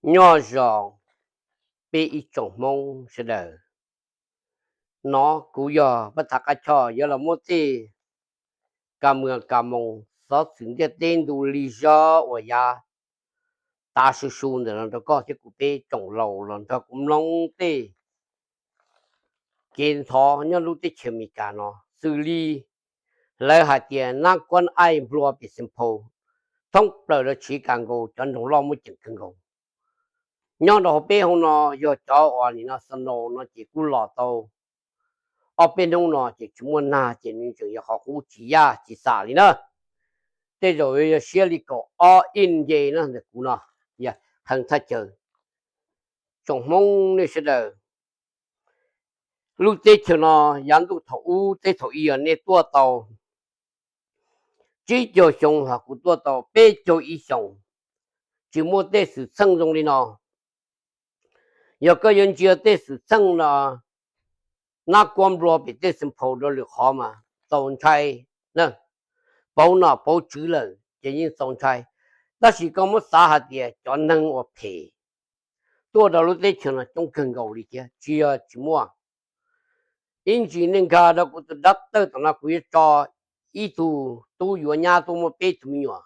Nyob zoo peb ib tsoom Hmoob sawv daws. No kuv yog Paj Thaj Qab Choj yuav los muab tej kas mws kas moos xov xwm ntiaj teb ntu li zog uas yav tav su su ntawm no rau koj thiab kuv peb tsoom laus los nrog kuv mloog tej kev ntxhov nyob lub teb chaws Amelikas no. Xws li lawv hais tias nab kuab aij nplua pem Xeem Phau thoob plaws los tshiv kas nkaus, cov nroog loj muaj ceem kawg nkaus. Nyob rau hauv peb hauv no yog cov uas nim no snow no ces kuj los tau ob peb hnub no ces tsis muaj nag ces nws tseem yog qhov qub tsis yaj tsis xam li na. Tej zaum yog siab li kaum ob inch na ntawm kuv no, yog heev thaj chaw. Tsoom Hmoob nej sawv daws, lub teb chaws no yav ntuj thaum ub teb thaum i nej tuaj tau tsib caug xyoo, ho kuv tuaj tau peb caug ib xyoos, tsis muaj tej xwm txheej zoo li no. Yog koj yuav ntsia tej xwm txheej no, nab kuab nplua pem tej Xeem Phau rau lwm qhov mas txaus ntshai, pauv nom pauv tswv lawm ces yeej txaus ntshai. Tab sis koj muab xav hais tias cov neeg uas phem tuaj rau lub teb chaws no coob kawg nkaus li thiab, tsis yog tsis muaj. Ib ntsis nej nkag rau kuv tus dab tawj tom no kuv yuav tso ib tug tub yuav nyab tuaj muaj peb tug me nyuam.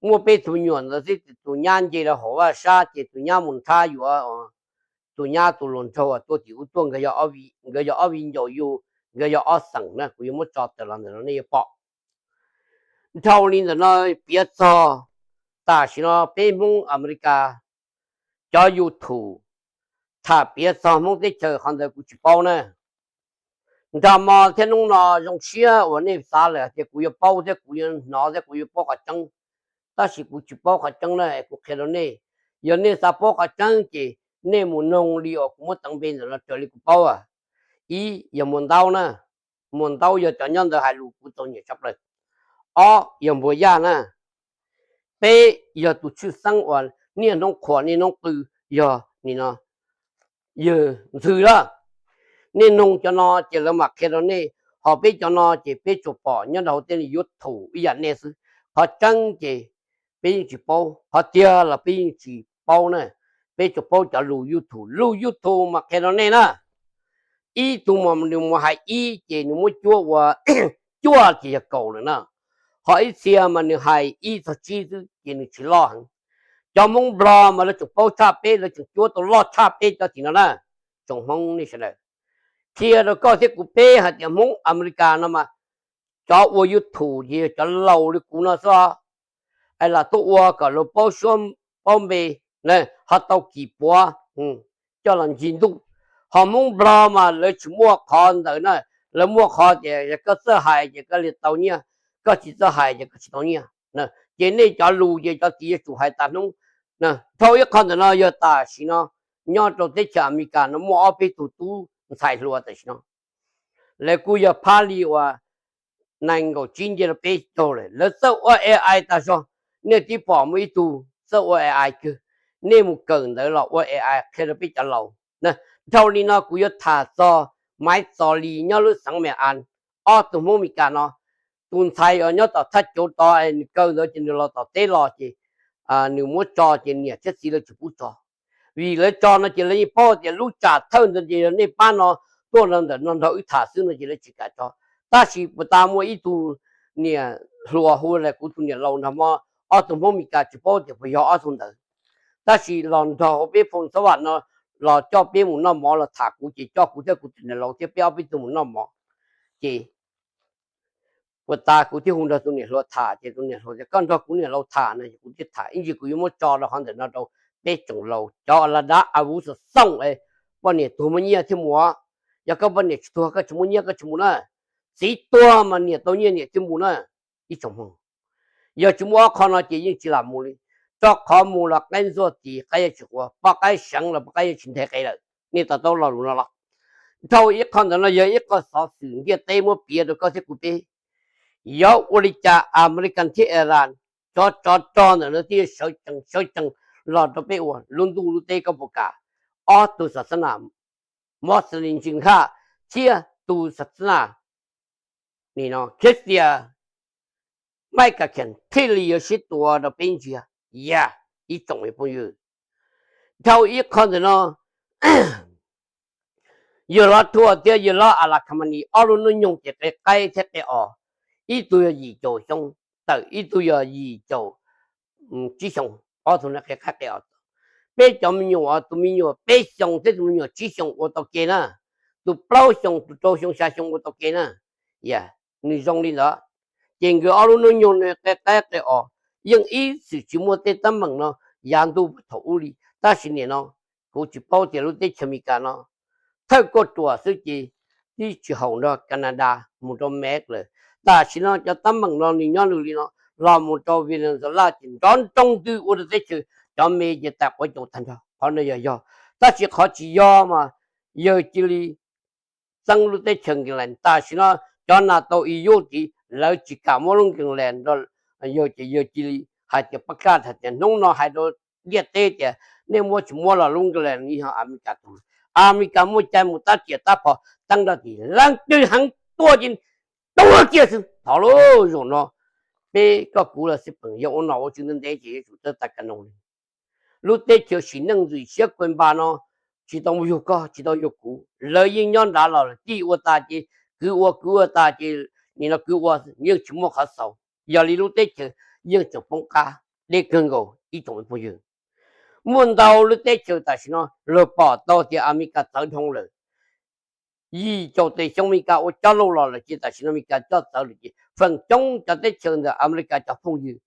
Muaj peb tug me nyuam ntawd xwb, tus nyab nce rau hauv vaj sab ces tus nyab mus nrhab yuav tus nyab tus hluas nraug uas tuaj tim ub tuaj, nkawd yog ob viv ncaus yug, nkawd yog ob xeem na, kuv yuav muab tso tawm los ntawm no nej yuav pom. Dhau li ntawm no piav txog tam sim no peb Hmoob Amelikas cov YouTube tham piav txog Hmoob teb chaws qhov ntawd kuv tsis paub na. Nrog mo thiab hnub no zoo siab uas nej xav lawm hais tias kuv yuav paub thiab kuv yuav hnov thiab kuv yuav paub qhov tseeb. Tab sis kuv tsis paub qhov tseeb na, kuv qhia rau nej. Yog nej xav paub qhov tseeb ces nej mus noog li uas kuv muab teev npe ntawm no raws li kuv paub. Ib yog Muas Ntaub na, Muas Ntaub yog cov nyob ntawd hais lus kuv txaus nyiam tshaj plaws. Ob yog Npuas Yaj na. Peb yog tus tshwj xeeb uas niaj hnub qhuas niaj hnub qw, yog nim no yawg Ntxhw lawm. Nej noog cov no ces lawv mam qhia rau nej, ho peb cov no ces peb tsuas pom nyob rau hauv tej YouTube ib yam nej xwb. Qhov tseeb ces peb yeej tsis paub, qhov tiag los peb yeej tsis paub na. Peb tsuas paub cov lus YouTube, lus YouTube mas qhia rau nej na. Ib tug mas nws mus hais ib ces nws muab cuab ua cuaj ces yog kaum lawm na. Ho ib txhia mas nws hais ib txog tsib xwb ces nws tsis loj heev. Cov Hmoob Nplog mas lawv tseem paub tshaj peb, lawv tseem cuab tau loj tshaj peb cov tim no na. Tsoom Hmoob nej sawv daws, qhia rau koj thiab kuv peb hais tias Hmoob Amelikas no mas cov ua YouTube ces yog cov laus li kuv no xwb, es lam tuaj ua kom luag paub suab paub npe, ho tau kis puav coj los ncig ntuj. Ho Hmoob Nplog mas lawv tsis muaj qhov ntawd na, lawv muaj qhov tias yog koj txawj hais ces koj li tau nyiaj, koj tsis txawj hais ces koj tsis tau nyiaj. Ces nej cov lus ces cov txiv yuav tsum hais tas hnub. Dhau ib qho ntawm no yog tam sim no nyob rau teb chaws Amelikas no muaj ob peb tug tub ntxhais hluas tam sim no, lawv kuj yog phab li uas nees nkaum tsib nce rau peb caug lawm, lawv txawj ua A I tas zog. Nej twb pom muaj ib tug txawj ua A I kawg, nej mus kawm ntawd los ua A I qhia rau peb cov laus. Dhau li no kuv yuav tham txog Maiv Txos Lis nyob lub xeev Mes As, ob tug Hmoob Mes Kas no, tus ntxhais uas nyob tom thaj cauv tod, nws kaw ntawd ces nws los tom teb los ces nws muab tso ces niam thiab txiv lawv tsis pub tso. Vim lawv tso no ces lawv yeej paub tias lub tsam thawj ntawd ces yog nej pab no tuaj no ntawm no nrog wb tham xwb no ces lawv tsis kam tso. Tab sis puas tas muaj ib tug niam hluas hu los kuv tus niam laus nrog mo, ob tug Hmoob Mes Kas tsis paub tias puas yog ob tug ntawd. Tab sis los nrog hauv peb phoo xab vam no los coj peb mus noj mov los tham kuv ces coj kuv thiab kuv tus niam laus thiab peb ob peb tug mus noj mov. Ces puas tas kuv thiaj hu nrog tus niam hluas tham ces tus niam hluas tias koj nrog kuv niam laus tham no es kuv thiaj tham. Ib ntsis kuv yuav muab tso rau qhov ntawm no rau peb tsoom laus cov la dab a vuv xov xooj, poj niam tuag muaj nyiaj thiaj mus. Yog koj poj niam tsis tuag koj tsis muaj nyiaj koj tsis mus na. Txiv tuag mas niam tau nyiaj niam thiaj mus na. Ib tsoom Hmoob, yog tsis muaj ob qho no ces yeej tsis lam mus li. Rau qhov mus los qaib ntxuaj tis qaib yuav tsis quav, poj qaib seev los poj qaib yuav tsis nthe qe lawm. Nej to taub lo lus no los? Dhau ib qho ntawm no yog ib qho xov xwm ntiaj teb muab piav rau koj thiab kuv peb. Yuav ua li cas Amelikas thiab Iran, cov tsov rog ntawm no thiaj sawv tsees sawv tsees los rau peb ua lub ntuj lub teb koj puas kam? Ob tug xas xas nas Moslems ntsis nkhaj thiab tus xas xas nas Christian Maiv Kas Khees thiaj li yuav sib tua rau peb ntsia. Yam ib tsoom phooj ywg, Dhau ib qho ntawm no, yawg hlob Trump thiab yawg hlob Al Khamenei ob lub hnub nyoog ces qe qaib thiab qe os, ib tug yog yim caum xyoo tawm, ib tug yog yim caum tsib xyoo, ob tug no qe qaib qe os. Peb cov me nyuam, tus me nyuam peb xyoos thiab tus me nyuam tsib xyoos ua tau ke na, tus plaub xyoos tus rau xyoo xya xyoo ua tau ke na. Yog nws zoo li ntawd, ces nkawd ob lub hnub nyoog no qe qaib qe os, yeej ib txwm tsis muaj tej teeb meem no yav ntuj thaum ub li. Tab sis nim no kuv tsis paub tias lub teb chaws Amelikas no thawj kauj ruam xwb ces twb tsis haum nrog Canada mus rau Mev lawm. Tam sim no cov teeb meem no nws nyob nws li no, los mus rau Venezuela ces nrov nroo ntws ua rau teb chaws cov me ces tas quav caum tag nrho. Qhov no yog yog, tab sis qhov tsis yog mas yawg cia li txeeb lub teb chaws Greenland. Tam sim no cov NATO E U tid lawv tsis kam muab lub Greenland rau yawg ces yawg cia li hais tias pab kaj hais tias hnub no hais rau ntiaj teb tias nej muab tsis muab los lub Greenland yog Amelikas tus. Amelikas muaj cai mus tab riam tab phom teeb rau tim leej twg heev tuaj ces tua kiag xwb. Thov lauj, zaum no peb koj kuv los xij peem yog ua nom ua tswv ntev ntev ces yuav tsum txawj tas ka noos li. Lub teb chaws sim neej ntxim siab kawg npam no tsis tau yug koj tsis tau yug kuv, lawv yeej nyob nrad los lawm, tij ua tas ces kwv ua, kwv ua tas ces nim no kwv ua, yeej tsis muaj qhov xaus. Yog li lub teb chaws yeej tseem poob qab deb kawg nkaus ib tsoom phooj ywg. Muaj ntau lub teb chaws tam sim no luag pom tau tias Amelikas txawv dhau lawm. Yim caum tawm xyoo Amelikas ua cob lauj los lawm ces tam sim no Amelikas coj txawv lawm ces feem coob cov teb chaws ntawm Amelikas cov phooj ywg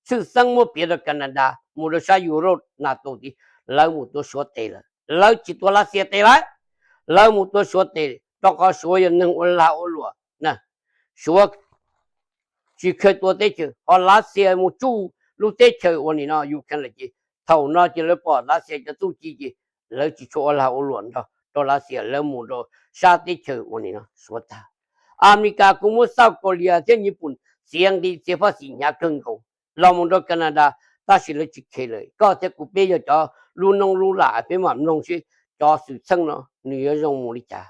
tshwj xeeb muab piav rau Canada mus rau sab Europe NATO tid, lawv mus tua Suav tes lawm, lawv tsis tua Lav Xias tes lawm, lawv mus tua Suav tes rau qhov Suav yog neeg ua lag ua luam na. Suav tsis kheev tua teb chaws, ho Lav Xias mus tsuj lub teb chaws uas nim no Ukraine lawm ces thaum no ces lawv pom Lav Xias cov txuj ci ces lawv tsis tshua ua lag ua luam nrog rau Lav Xias, lawv mus rau sab teb chaws uas nim no Suav tag. Amelikas kuj muab South Korea thiab Nyij Pooj txiav nqi txiav phab xis hnyav kawg nkaus los mus rau Canada, tab sis lawv tsis kheev lawm. Koj thiab kuv peb yog cov lub noob lub lam peb mam mloog seb cov xwm txheej no nws yuav zoo mus li cas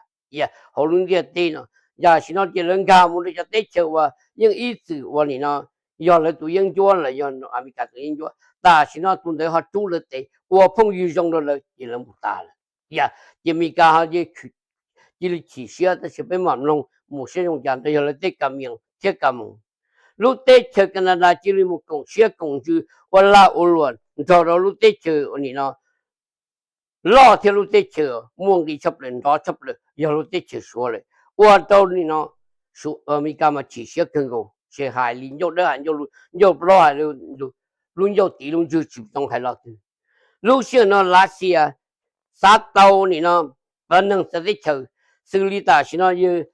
hauv lub ntiaj teb no. Tam sim no ces lawv nkag mus rau cov teb chaws uas yeej ib txwm uas nim no yog lawv tus yeeb ncuab los yog Amelikas tus yeeb ncuab, tam sim no tus ntawd ho rub lawv tes ua phooj ywg zoo rau lawv ces lawv mus tas lawm. Yog ces Amelikas ho cia li chim siab, tab sis peb mam mloog mus seb zoo cas nrog yog lawv tej ka mias thiab ka moos. Lub teb chaws Canada cia li mus koom siab koom ntsws ua lag ua luam nrog rau lub teb chaws uas nim no loj thiab lub teb chaws muaj nqi tshaj plaws nrov tshaj plaws yog lub teb chaws Suav lawm, ua rau nim no Amelikas mas chim siab kawg nkaus, tsis hais li ncauj dawb hais ncauj lus, ncauj plaub hais lus, lub ncauj tid lub ntswg tsis tau hais lo twg. Lub sij hawm no Lav Xias xav tau nim no cov neeg txawv teb chaws, xws li tam sim no yawg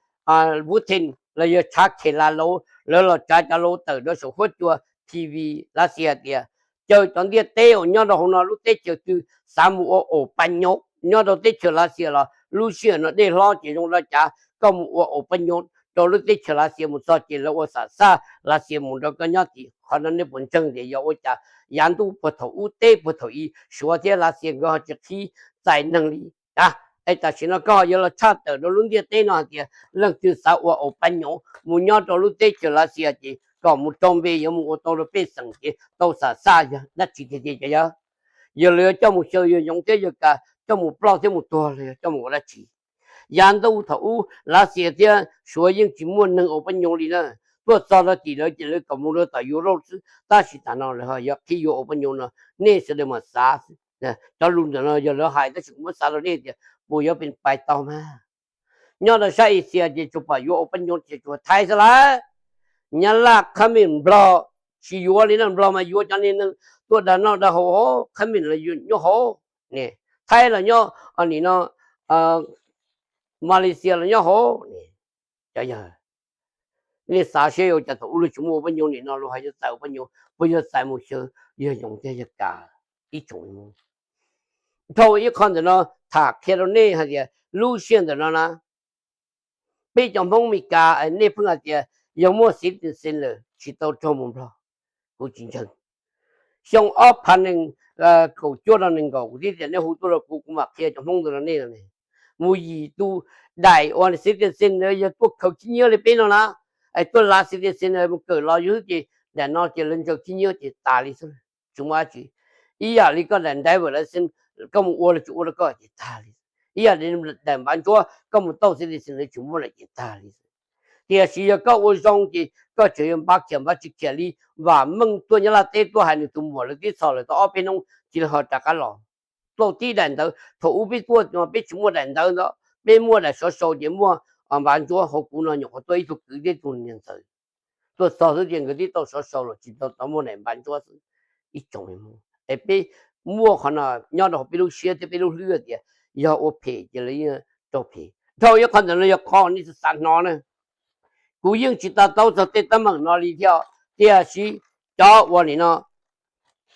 Putin los yawg tshav khes la lauv lawv los tsav cov lauv tawm rau saum huab cua T V Lav Xias tias caw cov ntiaj teb uas nyob rau hauv no lub teb chaws twg xav mus ua aus paj nyob nyob rau teb chaws Lav Xias los lub sij hawm no dej hlob ces zoo rau cav koj mus ua aus paj nyob rau lub teb chaws Lav Xias mus txog ces lawv ua xam xaj Lav Xias mus rau koj nyob tid. Qhov no nej puas ntseeg tias yog ua cas yav ntuj puag thaum ub teb puag thaum i Suav thiab Lav Xias nkawd ho tsis qhib txais neeg li? Es tam sim no koj yuav los tshaj tawm rau lub ntiaj teb no hais tias leej twg xav ua aus paj nyob mus nyob rau lub teb chaws Lav Xias ces kom mus rau npe yuav mus ua tau rau pej xeem ces tau xam xaj yog dab tsi tiag tiag cov yawg? Yog lawv yuav coj mus xyaw yawg Yoov thiab yawg Kas coj mus ploj thiab mus tuag los yog coj mus ua dab tsi? Yav ntuj thaum ub Lav Xias thiab Suav yeej tsis muaj neeg aus paj nyob li na. Tuaj txog rau tim lawv ces lawv kom mus rau tom Europe xwb, tab sis tam no lawv ho yuav qhib yuav aus paj nyob no, nej sawv daws mam xav xwb. Cov lus ntawm no yog lawv hais tab sis kuv muab xav rau nej tias puas yuav pais tau mas. Nyob rau sab Asia ces tsuas pom yuav aus paj nyob ces tsuas Thaib xwb lawm. Nyab Laj, Khab Mim, Nplog tsis yuav li na, Nplog mas yuav cov niag neeg tuaj dag noj dag haus, Khab Mim los nyob hauv, Thaib los nyob nim no Malaysia los nyob hauv. Cov yawg, nej xav seb ua cas thaum ub luag tsis muaj aus paj nyob, nim no luag ho yuav txais aus paj nyob, puas yog txais mus xyaw yawg Yoov thiab yawg Kas ib tsoom? Dhau ib qho ntawm no tham qhia rau nej hais tias lub sij hawm ntawm no na, peb cov Hmoob Mes Kas nej pheej hais tias yog muaj citizen lawm tsis tau raug mus Nplog. Kuv tsis ntseeg. Xyoo ob phav nees nkaum cuaj rau nees nkaum kuv twb tias nej hu tuaj rau kuv, kuv mam qhia cov Hmoob ntawd rau nej. Mus yim tus daim uas citizen ntawd yog tuaj khaws khib nyiab li peb no na, es tuaj lav citizen mus kawm los yus xwb ces daim no ces lawv ntsaws khib nyiab ces tas li xwb, tsis muaj dab tsi. Ib yam li koj daim driver license, koj mus ua los tsis ua rau koj ces tag li. Ib yam li daim npav ntsuab, koj mus tauj xib ti xis lawv tsis muab lawm ces tag li. Tiam sis yog koj ua zoo ces koj tseem yuav npav khiav npav tsis khiav li. Vam Meej tuaj Nyab Laj teb tuaj hais nws tus muam lawv tib txhom lawm tau ob peb hnub cia li ho rov qab los. Tau tib daim ntawv, thaum ub peb tuaj peb tsis muaj daim ntawv ntawd, peb muaj daim xov sau ces muaj npav ntsuab. Hauv kuv no nyuam qhuav tuaj ib tug kwv thiab ib tug niam ntxawm tuaj txog xwb ces nkawd tib tau xov sau los tsis tau tau muaj daim npav ntsuab xwb. Ib tsoom Hmoob es peb muaj qhov no nyob rau hauv peb lub siab thiab peb lub hlwb tias yog ua phem ces lawv yeej raug phem. Dhau ib qho ntawm no yog qhov nej xav hnov na. Kuv yeej tsis to taub txog tej teeb meem no li thiab, tiam sis cov uas nim no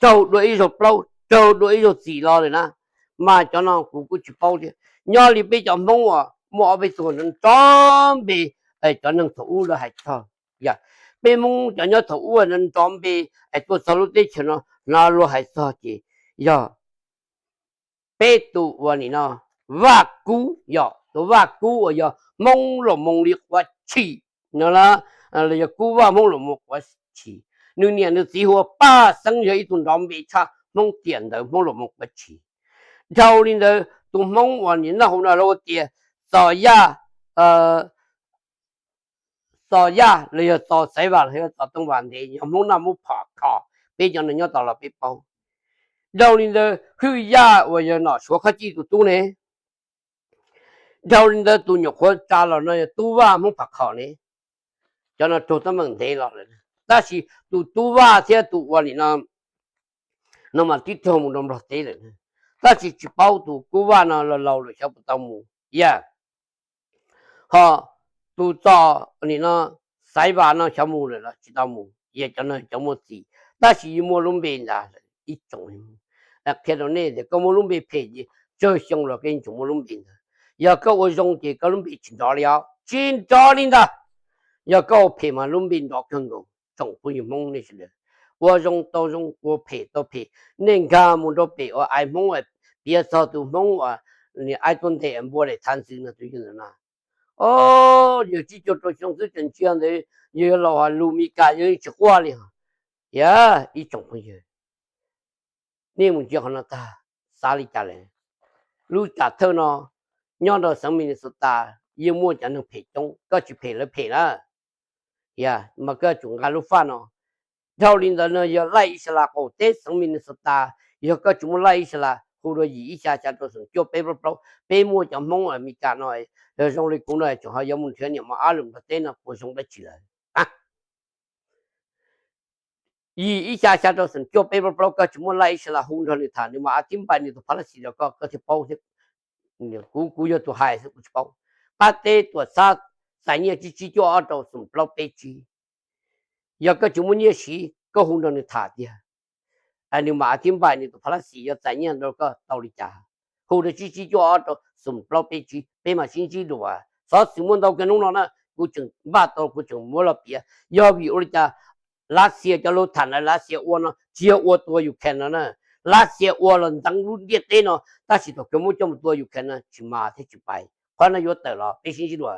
raug dua ib zaug plaub raug dua ib zaug txim los lawm na, mas cov no kuv kuj tsis paub thiab. Nyob li peb cov Hmoob uas muaj ob peb tug nrov npe, cov neeg thaum ub lawv hais txog, yog peb Hmoob cov nyob thaum ub nrov npe es tuaj txog lub teb chaws no hnov luag hais txog ces yog peb tus uas nim no Vaj Kub, yog tus Vaj Kub uas yog Hmoob Lauj Moo li quav tshis no, los yog Kub Vaj Hmoob Lauj Moo quav tshis. Nws niam nws txiv hu ua Paj Xeeb, yog ib tug nrov npe tshaj Hmoob tiam ntawd, Hmoob Lauj Moo quav tshis. Dhau li ntawd tus Hmoob uas nim no hauv no lawv hu tias Txos Yaj, Txos Yaj los yog Txos Xaiv Vam los yog Txos Tooj Vam ntev, yog Hmoob Naj Hmoob Phom Khom, peb cov no nyob tos los peb paub. Dhau li ntawd Hwj Yaj uas yog Nom Suav Khob Cij tus tub ne. Dhau li ntawd tus nyuam qhuav tsa los no yog Tub Vaj Hmoob Phom Khom ne. Cov no raug teeb meem ntev los lawm, tab sis tus Tub Vaj thiab tus uas nim no no mas twb raug mus rau Nplog teb lawm, tab sis tsis paub tus Kub Vaj no los laus lawm xyov puas tau mus, yog ho tus Txos nim no Xaiv Vam no xyov mus lawm los tsis tau mus, yog cov no cov muaj txim, tab sis yeej muaj lub npe ntawd lawm ib tsoom. Qhia rau nej tias koj muaj lub npe phem ces tsawg xyoo los koj yeej tseem muaj lub npe ntawd. Yog koj ua zoo ces koj lub npe tsis nrov li os, tsis nrov li ntag. Yog koj ua phem mas lub npe nrov kawg nkaus. Tsoom phooj ywg Hmoob nej sawv daws, ua zoo tau zoo, ua phem tau phem. Nej nkag mus rau pem uas ai Hmoob, piav txog tus Hmoob uas ai tuaj ntes npua daim thav ntxwv no, tus yawg ntawd na, o, yawg tsib caug rau xyoo xwb tseem ntsia ntawd yawg yuav laus hos lus Mes Kas yawg yeej tsis quaj li os. Yog ib tsoom phooj ywg, nej mus ntsia qhov no tag, xav li cas lawm? Lub tsam thawj no nyob rau xeev Minnesota yeej muaj cov neeg phem coob, koj tsis phem lawv phem na. Yog mas koj tsum nqa lub faj no. Dhau li ntawd no yog laij Islas qaum teb xeev Minnesota, yog koj tsis muaj laij Islas hu rau yim ib xya xya rau xoom cuaj peb plaub plaub, peb muaj cov Hmoob Amelikas no, yog zoo li kuv no tseem ho yuav mus nrhiav niam mos ab lwm nplog teb no puas zoo dab tsi lawm? Yim ib xya xya rau xoom cuaj peb plaub plaub, koj tsis muaj laij Islas hu nrog nws tham, nws mas a tib npai nws tus phab laj xis rau koj, koj thiaj paub thiab. Kuv, kuv yog tus hais xwb, kuv tsis paub. Qab teb tuam txhab txais nyiaj tsib tsib cuaj ob rau xoom plaub peb tsib. Yog koj tsis muaj nyiaj siv, koj hu nrog nws tham tiag, nws mam a tib npai nws tus phab laj xis yuav txais nyiaj rau koj tau li cas. Hu rau tsib tsib cuaj ob rau xoom plaub peb tsib, peb mam sib ntsib dua. Xov xwm muaj ntau kawg hnub no na, kuv tseem npaj tau, kuv tseem muab los piav. Yog vim ua li cas Lav Xias cov lus tham ntawd Lav Xias ua no tsis yog ua tua Ukraine no na. Lav Xias ua los ntxeev lub ntiaj teb no, tab sis thaum kawg muab coj mus tua Ukraine no tsis mas thiab tsis pais. Qhov no yuav tawm los peb sib ntsib dua.